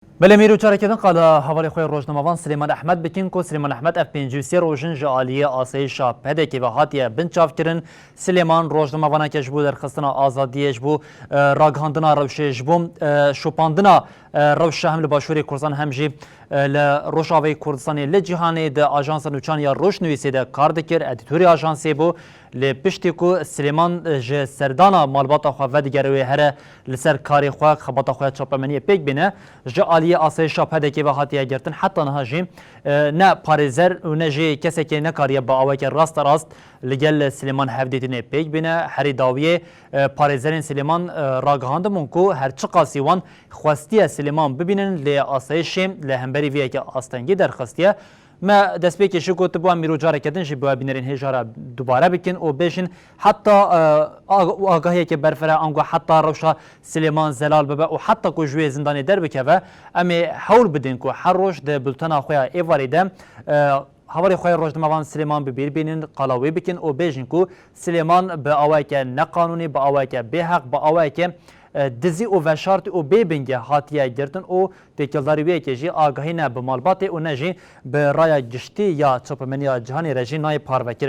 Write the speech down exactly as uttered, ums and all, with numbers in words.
Belê, mîr û careke din qala hevalê xwe rojnamevan Silêman Ehmed bikin ku Silêman Ehmed ev pêncî û sê roj in ji aliyê asayîşa P D K'ê ve hatiye binçavkirin. Silêman rojnamevaneke ji bo derxistina azadiyê, ji bo, e, ragihandina rewşê, ji bo, e, şopandina, e, rewşa hem li Başûrê Kurdistan hem jî, e, li Rojavayê Kurdistanê, li cîhanê di ajansa nûçan ya Rojnivîsê de kar dikir, edîtorê ajansê bû. Lê piştî ku Silêman, e, ji serdana malbata xwe vedigere wê here li ser karê xwe, xebata xwe ya çapemeniyê pêk bîne, ji aliyê asayişa P D K'ê ve hatiye girtin. Heta niha jî, e, ne parêzer û ne jî kesekê nekariye bi aweke rasterast li gel Silêman hevdîtinê pêk bîne. Herî dawiyê, e, parêzerên Silêman, e, ragihandibûn ku her çiqasî wan xwestiye Silêman bibînin, lê asayişê li hemberî vê yekê astengî derxistiye. Me destpêkê ji got, bi wan mîro careke din jî bi we bînerên hêja re dubare bikin û bêjin, heta, e, ag-, û agahiyeke berfireh ango heta rewşa Silêman zelal bibe û heta ku ji wê zindanê derbikeve, em ê hewl bidin ku her roj di bultena xwe ya êvarê de, e, hevalê xwe ya rojnamevan Silêman bi bîr bînin, qala wê bikin û bêjin ku Silêman bi awayeke neqanûnî, bi awayeke bêheq, bi awayeke, e, dizî û veşartî û bê bingeh hatiye girtin û têkildarî wê yekê jî agahî ne bi malbatê û ne jî bi raya giştî ya çapemeniya cîhanê re jî nayê parvekirin.